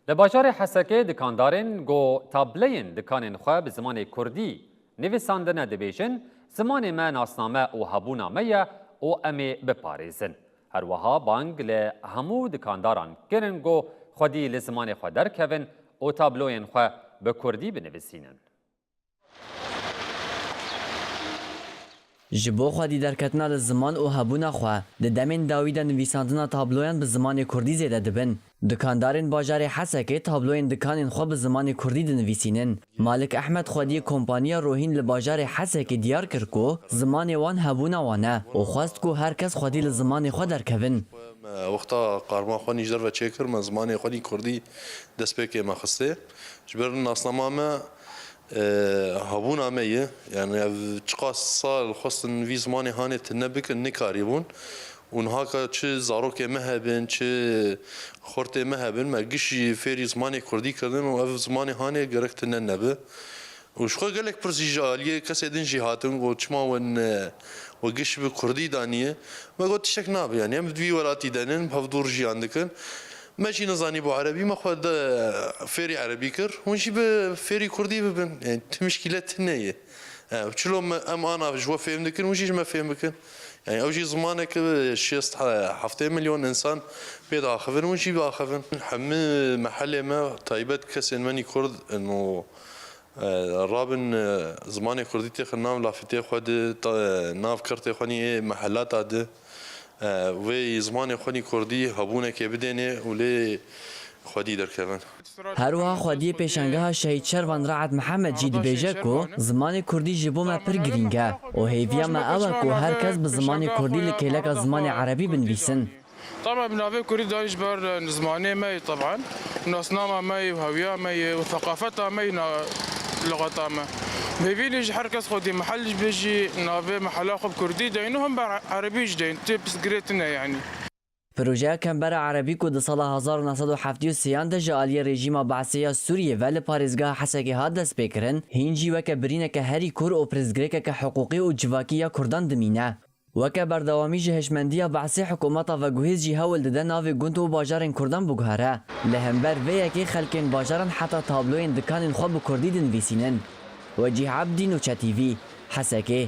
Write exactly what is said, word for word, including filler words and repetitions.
Li bajarê Hesekê dikandarên ku tableyên dikanên xwe bi zimanê kurdî nivîsandine dibêjin, zimanê me nasname û hebûna me ye û em ê biparêzin. Her wiha bang li hemû dikandaran kirin ku xwedî li zimanê xwe derkevin û tabloyên xwe bi kurdî binivîsînin. Ji bo xwedî derketina li ziman û hebûna xwe, di demên dawî de nivîsandina tabloyan bi zimanê kurdî zêde dibin. Dikandarên bajarê Hesekê tabloyên dikanên xwe bi zimanê kurdî dinivîsînin. Malik Ehmed xwediyê kompaniya Rohîn li bajarê Hesekê diyar kir ku zimanê wan hebûna wan e û xwest ku her kes xwedî li zimanê xwe derkevin. Me wexta qarma xwe nî ji derve çêkir, me zimanê xwe nî kurdî destpêkê me xistê. Ji ber nasnama me, e, hebûna me ye. Yani ev çiqas sal xwestin vî zimanê hanê tune bikin, nikarîbûn. Û niha ka çi zarokê me hebin, çi xortê me hebin, me giş jî fêrî zimanê kurdî kirdin û ev zimanê hanê gerek tune nebe. Û ji xwe gelek pirs jî ji aliyê kesê din jî hatin, got, "Çima we ne, we giş bi kurdî daniye?" Me got, "Tiştek nabe, yani em di vî welatî de nin, bi hev dûr jiyan dikin. Me jî nizanî bo erebî, me xwe de fêrî erebî kir, hûn jî bi fêrî kurdî bibin. Yani ti mişkîle tune ye. E, çilo me, em ana ji we fêm dikin, hûn jî ji me fêm bikin. Yani ew jî zimanek e, şêst heftê milyon insan pê diaxivin, hûn jî biaxivin." Hemî mehelê me, taybet kesên me nî kurd in û E, rabin, e, zimanê kurdî têxin nav lafitê xwe di, ta-, e, nav kirtê xwe nî ê mehelata di. E, wê zimanê xwe nî kurdî hebûnekê bidênê û lê xwedî derkevin. Her wiha xwediyê pêşangeha Şehîd Şervan Raed Mihemed jî dibêje ku zimanê kurdî ji bo me pir girîng e û hêviya me ew e ku her kes bi zimanê kurdî li kêleka zimanê erebî binivîsin. Tama bi navê Kurî dayî ji ber, e, zimanê me yê, teban, nasnama me yê û hewiya me yê û seqafeta me yê na-, lixeta me. Hêvî lê ji her kes xwedî mehel ji bê jî navê mehela xwe bi Kurdî deyin û him bi Erebî jî deyin, tê pirsgirêk tune, yanî. Projeya Kembera Erebî ku di sala hezar û neh sed û heftê û sêyan de ji aliyê rejîma Be'sê ya Sûriyê ve li parêzgeha Hesekê hat destpêkirin, hîn jî weke birîneke herî kûr û pirsgirêkeke hiqûqî û civakî ya Kurdan dimîne. Weke berdewamî ji hişmendiya Be'sê hikûmeta veguhêz jî hewl dide navê gund û bajarên Kurdan biguhere. Li hember vê yekê xelkên bajaran heta tabloyên dikanên xwe bi Kurdî dinivîsînin. Wecîh Ebdî, Nûçe T V, Hesekê.